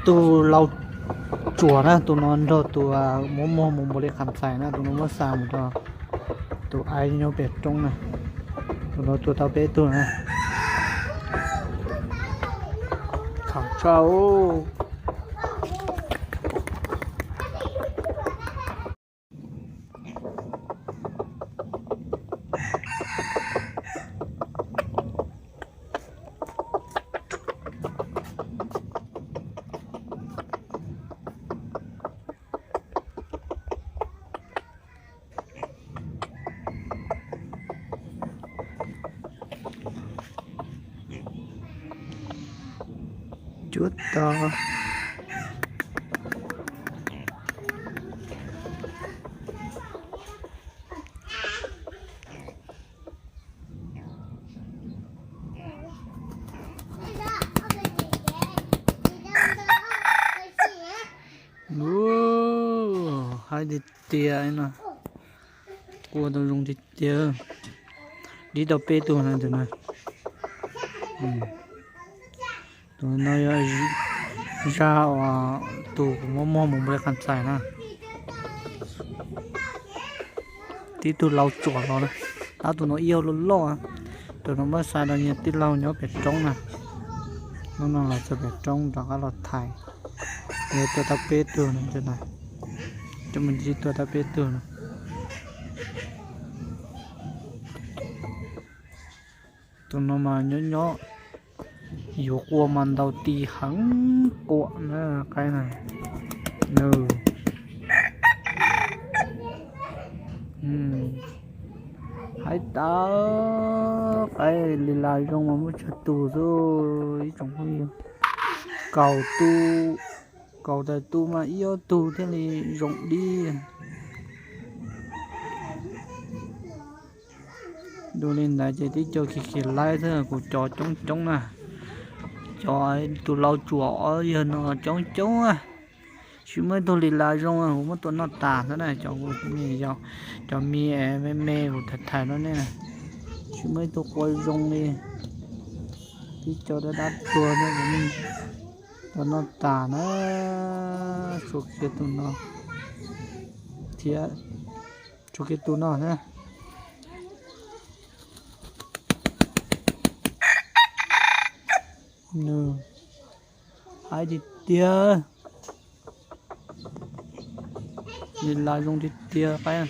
Tus lau tsuas na, tus no nrog tus muab muag mus npaum li qhas txhais na, tus no muab xa mus rau tus aib nyob pem roob na. Tus no tua tau peb tug na. Kham tshaj. Cuab tau. Haib tiag tiag no. Ua tau zoo tiag tiag. Dib tau peb tug na tus na. Tus no yog zaj uas tus kuv muab muag mus npaum li qhas txhais na. Tib tug lau tsuas los na, tab tus no ib yam loj loj. Tus no muab xa rau nyias tij laug nyob pem roob na. Hnub no los txog pem roob rov qab los thaiv. Yuav tua tau peb tug no, cov mus ntsis tua tau peb tug no. Tus no mas nyob nyob yuav qua mas ntaus ti heev quam na qaib na. Haib tas, qaib li las zoo mas muaj tsawg tus xwb ib tsoom phooj ywg. Kaum tus, kaum tawm tus mas ib ob tug thiaj li zoo dib. Dua li ntawd ces tib co khiav khiav laib xwb, kuv cov coob coob na. Cov tus lau tsuas ob yawg no coob coob. Tsis muaj ib tug li las zoo, kuv muab tua noj tas xwb na. Cov kuv me, cov me me me kuv thaiv thaiv no ne, tsis muaj ib tug qua zoo li. Tib co dab dab tuag no kuv tua noj tas na. Tshuav kiag tus no thiab, tshuav kiag tus no thiab. Nws haib tiag tiag. Li las zoo tiag tiag qaib.